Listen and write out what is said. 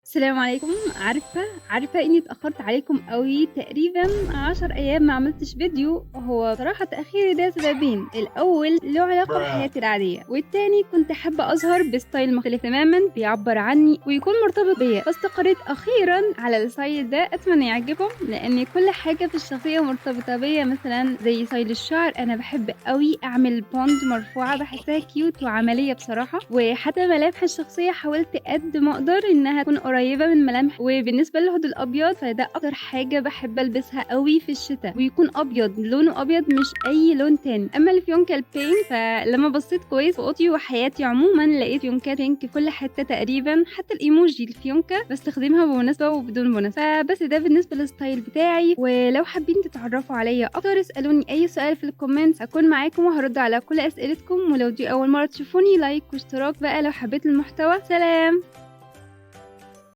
السلام عليكم. عارفة إني اتأخرت عليكم أوي، تقريبًا 10 أيام ما عملتش فيديو. هو بصراحة تأخيري ده سببين، الأول له علاقة بحياتي العادية، والتاني كنت حابة أظهر ب style مختلف تمامًا بيعبر عني ويكون مرتبط بيا، فاستقريت أخيرًا على ال style ده. أتمنى يعجبكم لأن كل حاجة في الشخصية مرتبطة بيا، مثلًا زي style الشعر، أنا باحب أوي أعمل bun مرفوعة، باحسها cute وعملية بصراحة، وحتى ملامح الشخصية حاولت قد ما أقدر إنها تكون قريبة من ملامح. وبالنسبة للهود الأبيض فده أكتر حاجة بحب ألبسها قوي في الشتاء، ويكون أبيض، لونه أبيض مش أي لون تاني. أما الفيونكة ال pink فلما بصيت كويس في أوضتي وحياتي عموما لقيت فيونكات pink في كل حتة تقريبا، حتى الإيموجي الفيونكة بستخدمها بمناسبة وبدون مناسبة. فبس ده بالنسبة لل style بتاعي، ولو حابين تتعرفوا عليا أكتر اسألوني أي سؤال في ال comments، هكون معاكم وهرد على كل أسئلتكم. ولو دي أول مرة تشوفوني like واشتراك بقى لو حبيت المحتوى. سلام.